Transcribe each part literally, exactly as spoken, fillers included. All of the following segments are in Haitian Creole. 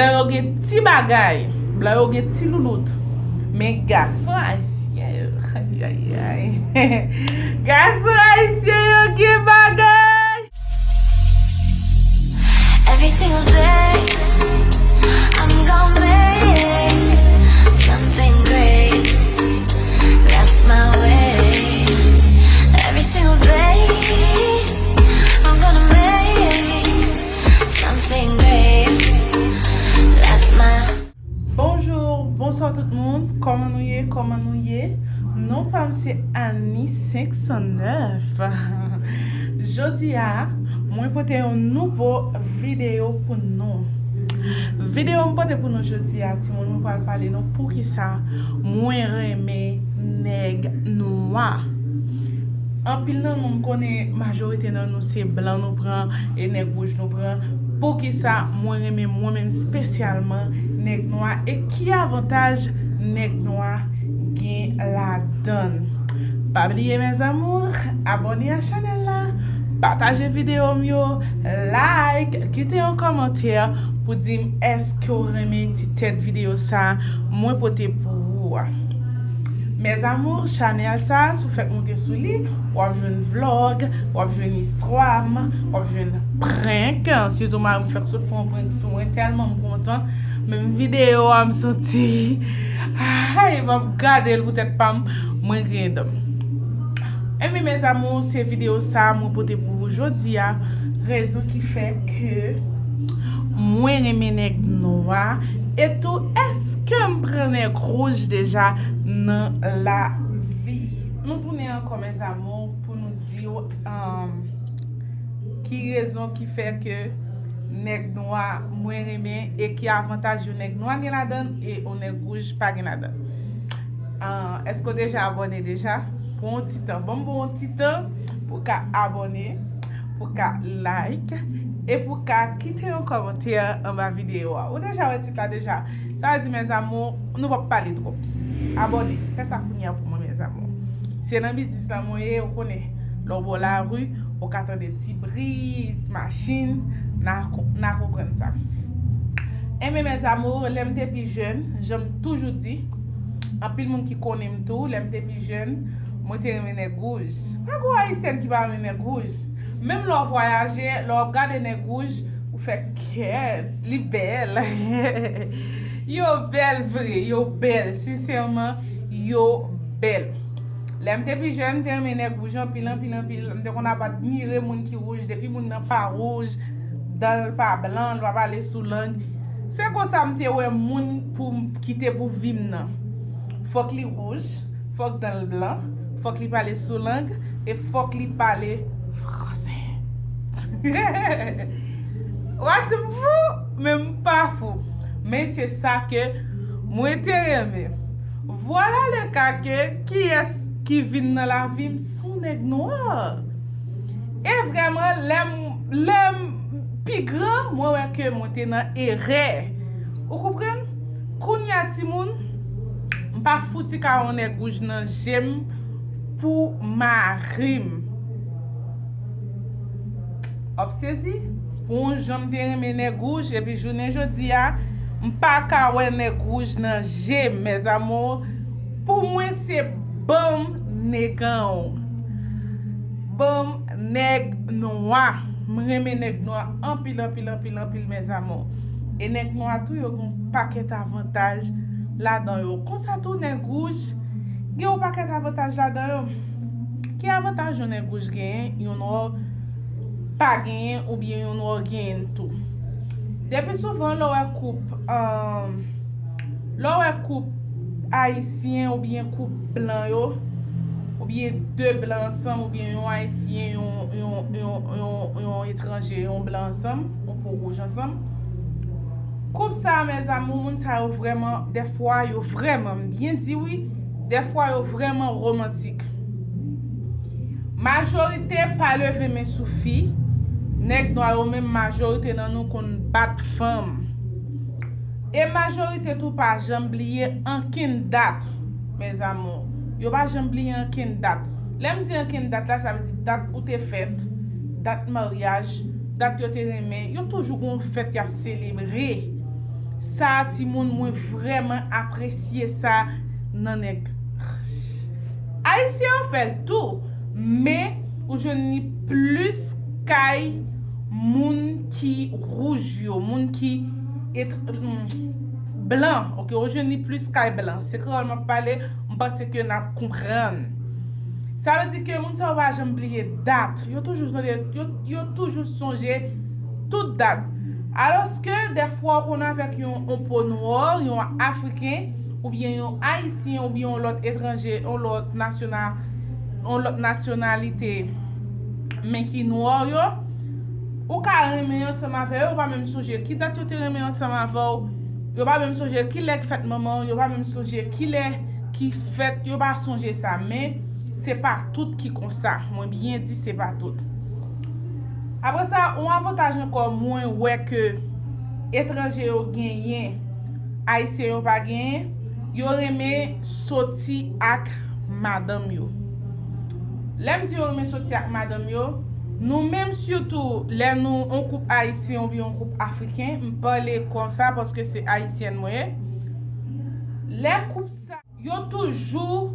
Blan yo gen ti bagay, blan yo gen ti loulout. Men gason ayisyen yo, ay, ay, ay. Gason ayisyen yo gen bagay. Every single day, I'm gonna make something great. That's my way. Every single day, I'm gonna make something great. That's my Bonjou, bonswa tout moun. Kòman nou ye? Kòman nou ye? Non pa m se Annie senk san nèf. Jodi a, mwen pote yon nouvo videyo pou nou. Videyo m pote pou nou jodi a, timoun, mwen pral pale nou poukisa mwen renmen nèg nwa. Anpil nan nou, m konnen majorite nan nou se blan nou pran e nèg wouj nou pran. Poukisa mwen renmen mwen menm espesyalman nèg nwa e ki avantaj nèg nwa gen ladan l? Pa bliye mes amours, abòne a chanèl la, pataje videyo m yo, like, kite yon kòmantè pou di m èske w renmen ti tèt videyo sa mwen pote pou ou a. Mes amours, chanèl sa, si w fèk moute sou li, w ap jwenn vlog, w ap jwenn istwa m, w ap jwenn prank. Sitou mari m fèk sot fè yon prank sou mwen, tèlman m kontan. Menm videyo a m santi, ay, m ap gade l pou tèt pa m, mwen griyen dan m. Enben mes amours, se videyo sa mwen pote pou ou jodi a, rezon ki fè ke mwen renmen nèg nwa, e tou èske m pran nèg wouj deja nan lavi? Nou tounen ankò mes amours pou nou di w um, ki rezon ki fè ke nèg nwa mwen renmen e ki avantaj yon nèg nwa gen ladan l e yon nèg wouj pa gen ladan l. Ah, èske w deja abòne deja? Pran yon ti tan, ban m ba w yon ti tan pou w ka abòne, pou w ka like e pou w ka kite yon kòmantè anba videyo a. Ou deja wè tit la deja. Sa vle di mes amours, nou p ap pale twòp. Abòne, fè sa kounye a pou mwen mes amours. Se nan biznis la mwen ye, ou konnen. Lè w bò lari, ou ka tande ti bri, machin, n a konprann sa. Enben mes amours, lè m te pi jèn, jan m toujou di, anpil moun ki konnen m tou, lè m te pi jèn, mwen te renmen nèg wouj. Pa gen yon ayisyèn ki pa renmen nèg wouj. Menm lè w vwayaje, lè w ap gade nèg wouj, ou fè kèt, li bèl. Yo bèl vre, yo bèl, sensèman, yo bèl. Lè m te pi jèn, m te renmen nèg wouj anpil, anpil, anpil. M te konn ap admire moun ki wouj, depi moun nan pa wouj, dan l pa blan, l pa pale sou lang. Se konsa m te wè moun pou m kite pou vi m nan. Fòk li wouj, fòk dan l blan, fòk li pale sou lang, e fòk li pale fransè. W a di m fou, men m pa fou. Men se sa ke mwen te renmen. Vwala le ka ke kiyès ki vin nan lavi m se yon nèg nwa. E vrèman, lè m, lè m pi gran, mwen wè ke mwen te nan erè. Ou konprann? Kounye a, timoun, m pa fouti ka yon nèg wouj nan je m pou mari m. W ap sezi? Pou yon jan m te renmen nèg wouj, epi jounen jodi a, m pa ka wè nèg wouj nan je m, mes amours. Pou mwen, se ban m nèg an w. Ban m nèg nwa. M renmen nèg nwa anpil, anpil, anpil, anpil, mes amours. E nèg nwa tou, yo gen yon pakèt avantaj ladan yo. Konsa tou, nèg wouj gen yon pakèt avantaj ladan yo. Ki avantaj yon nèg wouj genyen, yon nwa pa genyen, oubyen yon nwa genyen tou? Depi souvan, lè w wè koup, um, lè w wè koup ayisyen oubyen koup blan yo, oubyen de blan ansanm, oubyen yon ayisyen, yon, yon, yon, yon, yon etranje, yon blan ansanm, yon po wouj ansanm. Koup sa a, mes amours, moun sa yo vrèman, dèfwa, yo vrèman, m byen di wi, dèfwa, yo vrèman womantik. Majorite pa leve men sou fi, nèg nwa yo menm, majorite nan nou konn bat fanm. E majorite tou pa janm bliye ankenn dat, mes amours. Yo pa janm bliye ankenn dat. Lè m di ankenn dat la, sa vle di dat ou te fèt, dat maryaj, dat yo te renmen. Yo toujou gen yon fèt y ap selebre. Sa, timoun, mwen vrèman apresye sa nan nèg. Ayisyen yo fè l tou, men ou jwenn li plis kay moun ki wouj yo, moun ki et, mm, blan, oke, ou jwenn li plis kay blan. Se kreyòl m ap pale, m panse ke n ap konprann. Sa vle di ke moun sa yo pa janm bliye dat. Yo toujou sonje, yo, yo toujou sonje tout dat. Alòske, dèfwa, ou konn avèk yon, yon po nwè, yon Afriken, oubyen yon Ayisyen, oubyen yon lòt etranje, yon lòt nasyonal, yon lòt nasyonalite, men ki nwè yo, ou ka renmen ansanm avè yo, yo pa menm sonje ki dat yo te renmen ansanm avè w, yo pa menm sonje ki lè k fèt manman w, yo pa menm sonje ki lè ki fèt, yo pa sonje sa, men se pa tout ki konsa. Mwen byen di se pa tout. Apre sa, yon avantaj ankò mwen wè ke etranje yo genyen, Ayisyen yo pa genyen, yo renmen soti ak madanm yo. Lè m di yo renmen soti ak madanm yo, nou menm sitou lè nou yon koup ayisyen oubyen yon koup afriken, m pale konsa paske se ayisyèn mwen ye. Lè koup sa, yo toujou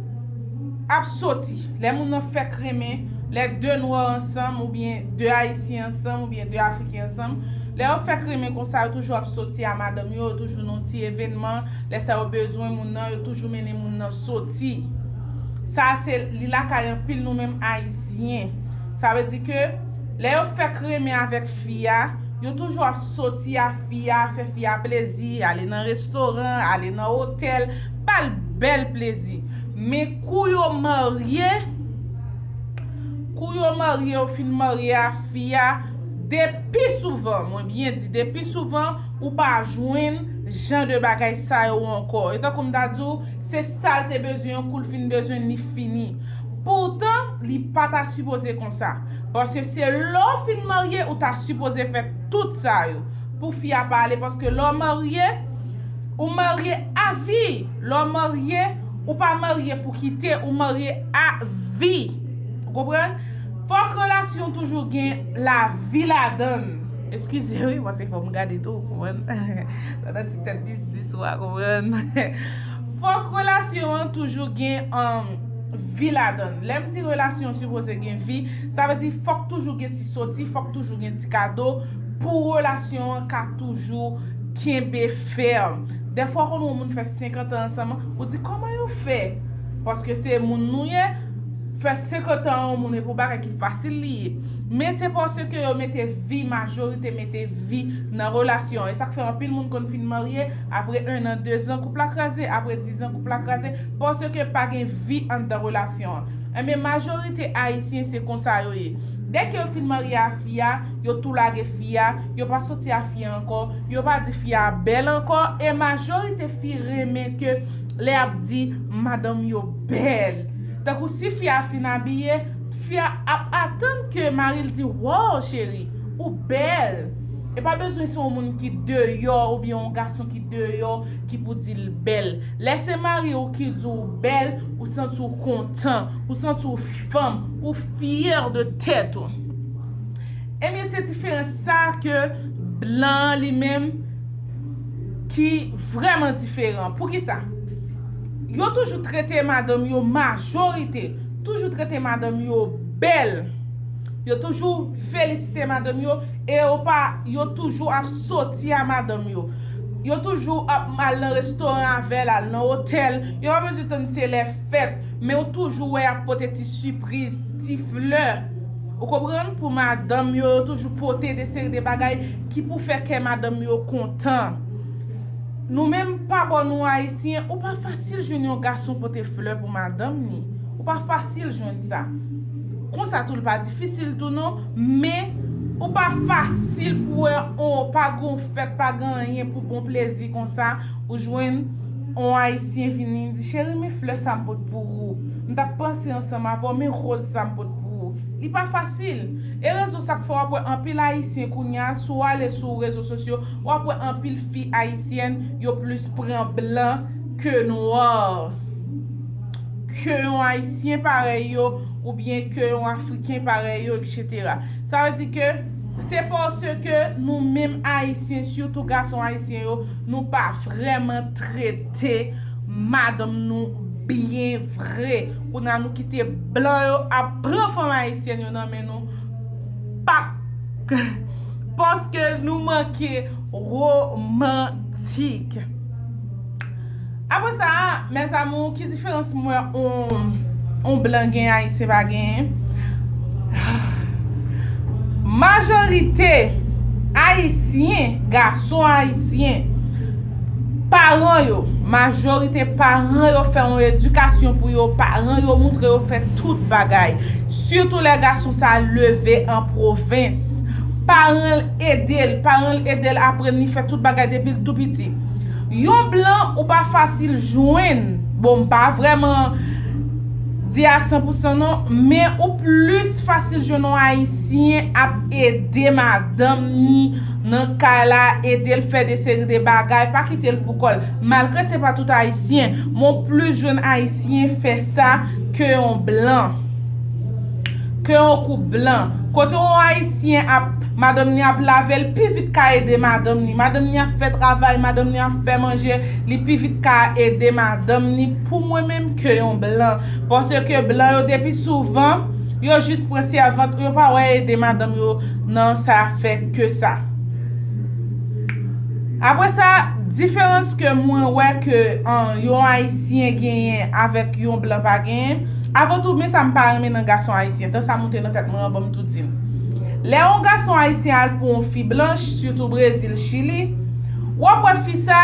ap soti. Lè moun nan fèk renmen, lè de nwè ansanm, oubyen de ayisyen ansanm, oubyen de afriken ansanm, lè yo fèk renmen konsa, yo toujou ap soti a madanm yo, yo toujou nan ti evènman, lè sa yo bezwen moun nan, yo toujou mennen moun nan soti. Sa se li lakay anpil nou menm ayisyen. Sa vle di ke lè yo fèk renmen avèk fi a, yo toujou ap soti a fi a, fè fi a plezi, ale nan restoran, ale nan otèl, ba l bèl plezi. Men kou yo marye, kou yo marye, yo fin marye a fi a, depi souvan, mwen byen di, depi souvan, ou pa jwenn jan de bagay sa yo ankò. E tankou m ta di w, se sa l te bezwen an, kou l fin bezwen, li fini. Poutan, li pa ta sipoze konsa. Paske se lè w fin marye, ou ta sipoze fè tout sa yo. Pou fi a pa ale, paske lè w marye, ou marye a vi. Lè w marye, ou pa marye pou kite, ou marye a vi. Ou konprann? Fòk relasyon toujou gen lavi ladan l. Eskize wi, paske fò m gade tou, ou konprann? Sa nan ti tèt biznis ou a, konprann? Fòk relasyon an toujou gen, um, vi ladan l. Lè m di relasyon sipoze gen vi, sa vle di fòk toujou gen ti soti, fòk toujou gen ti kado pou relasyon an ka toujou kenbe fèm. Dèfwa, ou konn wè yon moun fè senkant an ansanm, ou di, "Kòman yo fè?" Paske se moun nou ye, fè senkant an yon moun, e pou bagay ki fasil li ye. Men se paske yo mete vi, majorite mete vi nan relasyon an. E sa k fè anpil moun konn fin marye, apre en an, de zan, koup la kraze, apre diz an, koup la kraze, paske pa gen vi anndan relasyon an. Enben, majorite ayisyen se konsa yo ye. Dèke yo fin marye a fi a, yo tou lage fi a, yo pa soti a fi a ankò, yo pa di fi a bèl ankò, e majorite fi renmen ke lè y ap di madanm yo bèl. Tankou si fi a fin abiye, fi a ap atann ke mari l di, "Wow, cheri, ou bèl." E pa bezwen se yon moun ki deyò oubyen yon gason ki deyò ki pou di l bèl. Lè se mari w ki di w bèl, ou santi w kontan, ou santi w fanm, ou fyè de tèt ou. Ebyen, se diferans sa ke blan an li menm ki vrèman diferan. Poukisa? Yo toujou trete madanm yo, majorite, toujou trete madanm yo bèl. Yo toujou felisite madanm yo e yo pa, yo toujou ap soti a madanm yo. Yo toujou ap al nan restoran avè l, al nan otèl. Yo pa bezwen tann se lè fèt, men ou toujou wè y ap pote ti sipriz, ti flè. Ou konprann? Pou madanm yo, yo toujou pote de seri de bagay ki pou fè kè madanm yo kontan. Nou menm, pa bò nou ayisyen, ou pa fasil jwenn yon gason pote flè pou madanm ni. Ou pa fasil jwenn sa. Konsa tou, li pa difisil tou non, men ou pa fasil pou wè, on, pa gen fèt, pa gen anyen pou bon plezi konsa, ou jwenn on ayisyen vini, li di, "Cheri, men flè sa m pot pou ou. M t ap panse ansanm avè w, men woz sa m pot pou ou." Li pa fasil. E rezon sa k fè w ap wè anpil ayisyen kounye a, si w ale sou rezo sosyo, w ap wè anpil fi ayisyèn, yo plis pran blan ke nwa, ke yon ayisyen parèy yo, oubyen ke yon afriken parèy yo, etsetera. Sa vle di ke Se paske nou menm Ayisyen, sitou gason ayisyen yo, nou pa vrèman trete madanm nou byen vre. Kounye a nou kite blan yo ap pran fanm ayisyèn yo nan men nou. Pa paske nou manke romantik. Apre sa, mes amours, ki diferans m wè on, on blan gen, ayisyen pa genyen? Majorite ayisyen, gason ayisyen, paran yo, majorite paran yo fè yon edikasyon pou yo, paran yo montre yo fè tout bagay. Sitou lè gason sa leve an pwovens. Paran l ede l, paran l ede l aprann li fè tout bagay depi l tou piti. Yon blan ou pa fasil jwenn. Bon, m pa vrèman di a san pou san non, men ou plis fasil jwenn yon ayisyen ap ede madanm ni nan kay la, ede l fè de seri de bagay, pa kite l pou kò l. Malgre se pa tout ayisyen, men ou plis jwenn ayisyen fè sa ke yon blan. Ke yon koup blan. Kote yon ayisyen ap, madanm ni ap lave, l pi vit ka ede madanm ni. Madanm ni ap fè travay, madanm ni ap fè manje, li pi vit ka ede madanm ni pou mwen menm ke yon blan. Paske blan yo depi souvan, yo jis pran sèvant, yo pa wè ede madanm yo nan sa fè ke sa. Apre sa, diferans ke mwen wè ke an, yon ayisyen genyen avèk yon blan pa genyen, avan tou, men sa m pa renmen nan gason ayisyen, tan sa moute nan tèt mwen an, ban m tou di l. Lè yon gason ayisyen al pou yon fi blanch, sitou Brezil, Chili, w ap wè fi sa,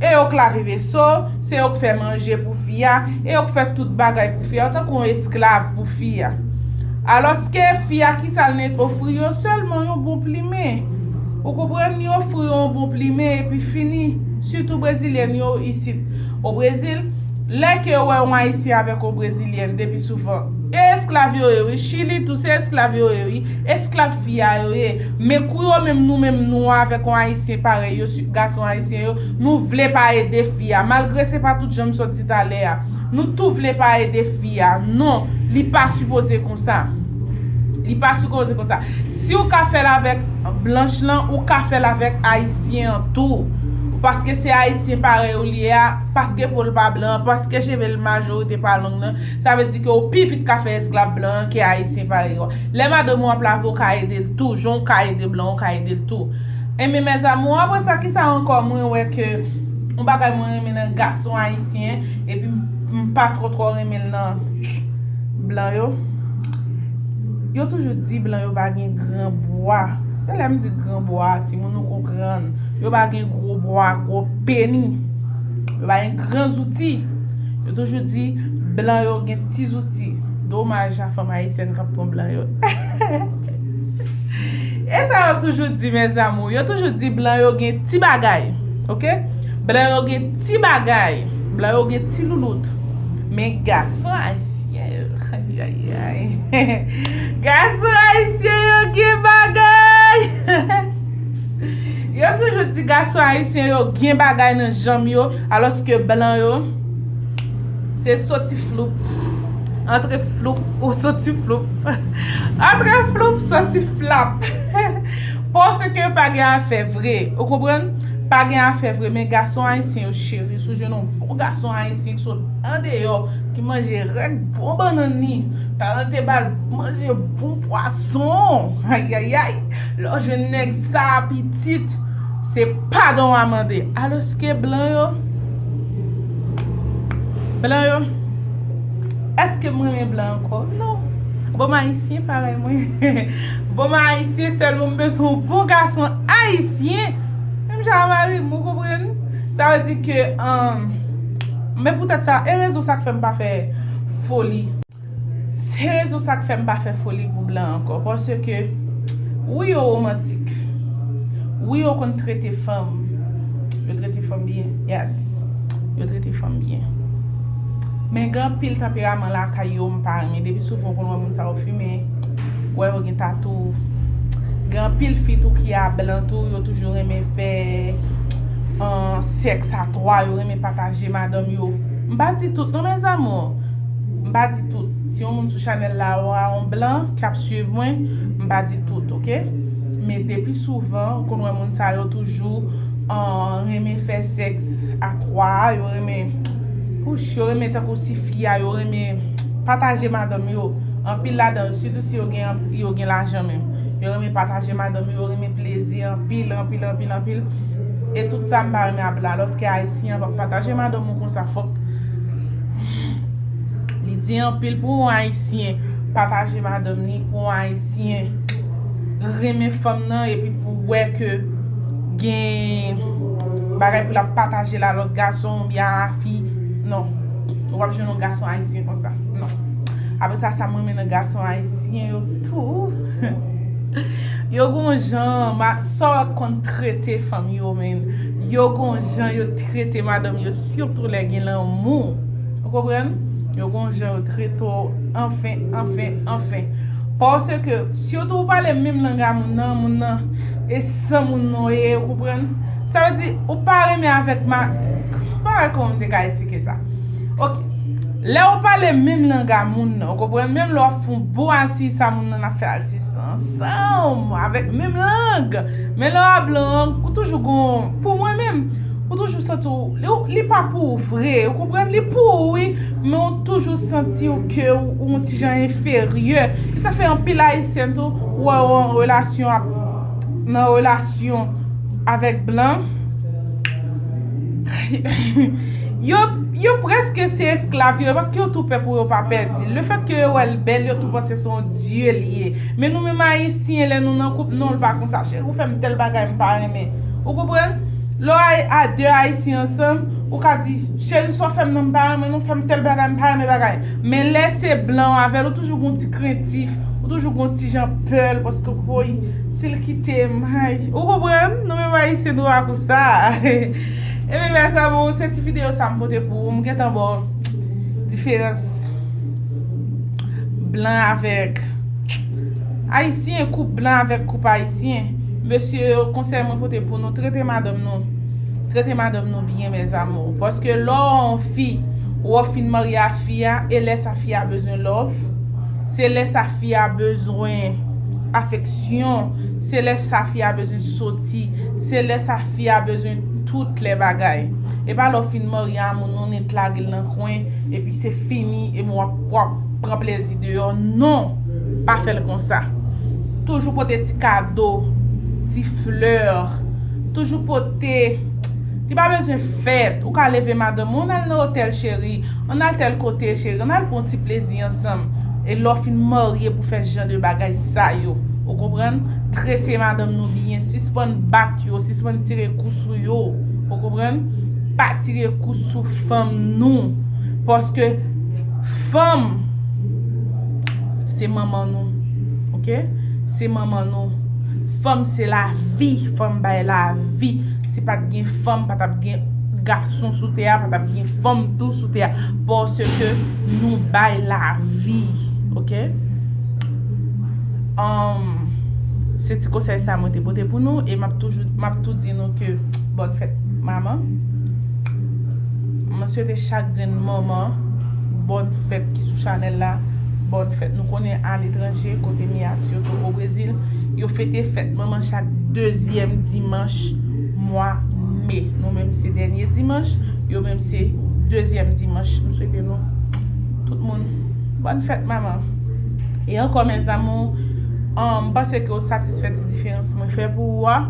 e yo k lave veso, se yo k fè manje pou fi a, e yo k fè tout bagay pou fi a, tankou yon esklav pou fi a. Alòske fi a, ki sa l nen ofri yo? Sèlman yon bon plimen. Ou konprann? Li ofri yo yon bon plimen epi fini. Sitou brezilyèn yo isit o Brezil, lè ke yo wè yon ayisyen avèk yon brezilyèn, depi souvan, e esklav yo ye, wi. Chili tou, se esklav yo ye, wi. Esklav fi a yo ye. Men kou yo menm, nou menm, nou avèk yon ayisyen parèy yo, si, gason ayisyen yo, nou vle pa ede fi a. Malgre se pa tout jan m sot di talè a. Nou tou vle pa ede fi a. Non, li pa sipoze konsa. Li pa sipoze konsa. Si w ka fè l avèk blanch lan, ou ka fè l avèk ayisyen an tou. Paske se ayisyen parèy ou li ye a, paske po l pa blan, paske cheve l majorite pa long nan, sa vle di ke ou pi vit ka fè esklav blan an ke ayisyen parèy ou a. Lè madanm ou ap lave, ou ka ede l tou. Jan w ka ede blan, ou ka ede l tou. Enben, mes amours, apre sa, ki sa ankò mwen wè ke yon bagay mwen renmen nan gason ayisyen, epi m, m pa twò twò renmen l nan blan yo? Yo toujou di blan yo pa gen gran bwa. E lè m di gran bwa, timoun, nou konprann. Yo pa gen gwo bwa, gwo peni. Yo pa gen gran zouti. Yo toujou di blan yo gen ti zouti. Domaj a fanm ayisyèn k ap pran blan yo. E sa yo toujou di, mes amours. Yo toujou di blan yo gen ti bagay. Oke? Blan yo gen ti bagay. Blan yo gen ti loulout. Men gason ayisyen yo, ay, ay, ay. Gason ayisyen yo gen bagay. Yo toujou di gason ayisyen yo gen bagay nan janm yo, alòske blan yo, se soti floup, antre floup, ou soti floup. Antre floup, soti flap. Paske pa gen afè vre, ou konprann? Pa gen afè vre, men gason ayisyen yo cheri, si w jwenn yon bon gason ayisyen ki sot andeyò, ki manje rèk bon bannann li, paran l te ba l manje bon pwason, ayayay, lè w jwenn nèg sa pitit, se padon w a mande. Alòske blan yo, blan yo, èske m renmen blan ankò? Non. Bon, m ayisyen parèy mwen. Bon, m ayisyen sèlman, m bezwen yon bon gason ayisyen. Menm jan a mari m, ou konprann? Sa vle di ke, um, men poutèt sa, e rezon sa k fè m pa fè foli. Se rezon sa k fè m pa fè foli pou blan ankò. Paske, wi, yo womantik. Wi, yo konn trete fanm. Yo trete fanm byen. Yes. Yo trete fanm byen. Men gen anpil tanperaman lakay yo m pa renmen. Depi souvan w konn wè moun sa yo fimen, wè yo gen tatou. Gen anpil fi tou ki a blan tou, yo toujou renmen fè, an, sèks a twa, yo renmen pataje madanm yo. M pa di tout non, mes amours. M pa di tout. Si yon moun sou chanèl la, ou a yon blan k ap swiv mwen, m pa di tout, oke? Men depi souvan, ou konn wè moun sa yo toujou, ah, renmen fè sèks a twa, yo renmen, wouch, yo renmen tankou si fi a, yo renmen pataje madanm yo. Anpil ladan yo, sitou si yo gen, yo gen lajan menm. Yo renmen pataje madanm yo, yo renmen plezi anpil, anpil, anpil, anpil. E tout sa m pa renmen a blan, alòske Ayisyen an p ap pataje madanm ou konsa, fòk li di anpil pou yon Ayisyen pataje madanm li, pou yon Ayisyen renmen fanm nan, epi pou wè ke gen bagay pou l ap pataje l a lòt gason oubyen a fi. Non. Ou p ap jwenn yon gason ayisyen konsa. Non. Apre sa, sa m renmen nan gason ayisyen yo tou. Yo gon jan, ma, sa w konn trete fanm yo, men. Yo gon jan yo trete madanm yo, sitou lè gen lanmou. Ou konprann? Yo gon jan yo trete w, anfen, anfen, anfen. Paske, sitou ou pale menm lang a moun nan, moun nan, e san moun nan w ye, ou konprann? Sa vle di, ou pa renmen avèk ma, pa wè kòman m te ka esplike sa. Ok. Lè ou pale menm lang a moun nan, ou konprann? Menm lè w ap fè yon bon asiz, sa moun nan ap fè asiz la ansanm, avèk menm lang. Men lè w a blan an, ou toujou gon, pou mwen menm, ou toujou santi w, li, li pa pou ou vre, ou konprann? Li pou ou, wi, men ou toujou santi w ke ou, ou yon ti jan enferyè. E sa fè anpil Ayisyen tou, ou wè yo an relasyon ap, nan relasyon avèk blan. Yo, yo prèske se esklav yo, paske yo tou pè pou yo pa pèdi. Lefètke yo wè l bèl, yo tou panse se yon dye li ye. Men nou menm Ayisyen, lè nou nan koup, non, l pa konsa, cheri, ou fè m tèl bagay m pa renmen. Ou konprann? Lè w a, a de Ayisyen ansanm, ou ka di, cheri, sa w fè m nan m pa renmen, non, fè m tèl bagay, m pa renmen bagay. Men lè se blan w avè l, ou toujou gon ti krentif, ou toujou gon ti jan pè l, paske, woy, si l kite m, ay. Ou konprann? Nou menm Ayisyen, nou pa konsa. Ebyen, mèzanmi, se ti videyo sa m pote pou ou. M gentan ba w diferans blan avèk Ayisyen, koup blan avèk koup Ayisyen. Mesye yo, konsèy mwen pote pou nou, trete madanm nou. Trete madanm nou byen, mes amours. Paske lè w yon fi, ou fin marye a fi a, e lè sa fi a bezwen love, se lè sa fi a bezwen afeksyon, se lè sa fi a bezwen soti, se lè sa fi a bezwen tout lè bagay. E pa lè w fin marye a moun, ou nèt lage l nan kwen, epi se fini, epi w ap, w ap pran plezi deyò. Non! Pa fè l konsa. Toujou pote ti kado, ti flè. Toujou pote. Li pa bezwen fèt. Ou ka leve madanm ou, ann al nan otèl, cheri. Ann al tèl kote, cheri. Ann al pran yon ti plezi ansanm. E lè w fin marye pou fè jan de bagay sa yo. Ou konprann? Trete madanm nou byen. Sispann bat yo. Sispann tire kou sou yo. Ou konprann? Pa tire kou sou fanm nou. Paske fanm, se manman nou. Ok? Se manman nou. Fanm se lavi. Fanm bay lavi. Si pa t gen fanm, pa t ap gen gason sou tè a, pa t ap gen fanm tou sou tè a. Paske nou bay lavi. Ok? Um, se ti konsèy sa mwen te pote pou nou. E m ap toujou, m ap tou di nou ke bòn fèt manman. Mwen swete chak grenn manman bòn fèt ki sou chanèl la. Bòn fèt. Nou konnen aletranje, kote m ye a, sitou o Brezil, yo fete fèt manman chak dezyèm dimanch mwa me. Nou menm se dènye dimanch, yo menm se dezyèm dimanch. M swete nou, tout moun, bòn fèt manman. E ankò, mes amours, um, m panse ke w satisfè ti diferans mwen fè pou ou a.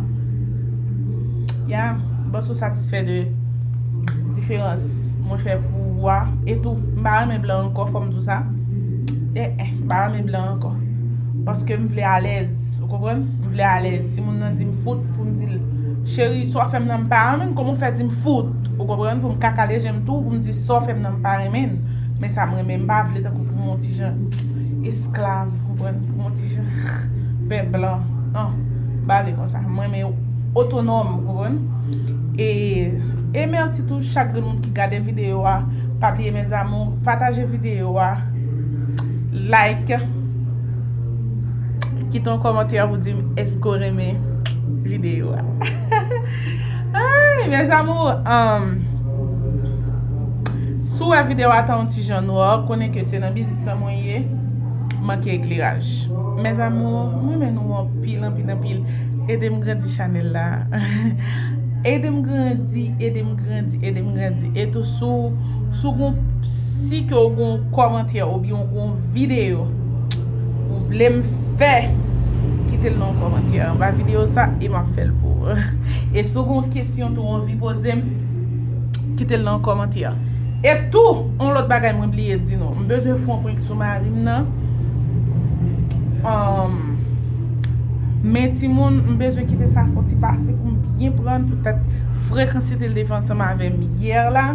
Ya, m panse w satisfè de diferans mwen fè pou ou a. E tou, m pa renmen blan ankò, fò m di w sa. Eh, eh, m pa renmen blan ankò. Paske m vle alèz, ou konprann? M vle alèz. Si moun nan di m fout, pou m di l, cheri, sa w fè m nan m pa renmen l, kòman w fè di m fout? Ou konprann? Pou m kakale je m tou, pou m di sa w fè m nan m pa renmen l. Men sa m renmen, m pa vle tankou pou m yon ti jan esklav, ou konprann? Pou m yon ti jan pè blan. Non, m pa vle konsa. M renmen otonòm, ou konprann? E, e mèsi tou chak grenn moun ki gade videyo a. Pa bliye, mes amours, pataje videyo a. Like. Kite yon kòmantè pou di m èske w renmen videyo a. Ay, mes amours, um, si w wè videyo a ta yon ti jan nwa, konnen ke se nan biznis lan mwen ye. Manke ekleraj. Mes amours, mwen renmen nou anpil, anpil, anpil. Ede m grandi chanèl la. Ede m grandi, ede m grandi, ede m grandi. E tou sou, sou gon, si ke w gon kòmantè oubyen w gon videyo ou vle m fè, kite l nan kòmantè anba videyo sa e m ap fè l pou ou. E si w gon kesyon tou w anvi poze m, kite l nan kòmantè. E tou, yon lòt bagay mwen bliye di nou. M bezwen fè yon prank sou mari m nan. Um, men timoun, m bezwen kite sa fè yon ti pase pou m byen prann poutèt frekansite l te fè ansanm avè m yè la.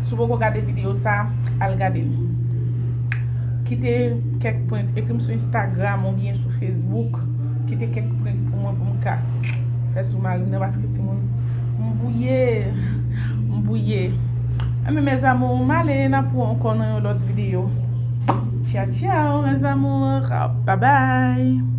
Si w poko gade videyo sa, al gade l. Kite kèk prank, ekri m sou Instagram oubyen sou Facebook. Kite kèk prank pou mwen pou m ka fè sou mari m nan paske timoun, m bwouye. M bwouye. Enben, mes amours, m ale, n ap wè ankò nan yon lòt videyo. Tchao, tchao, mes amours. Bye bye.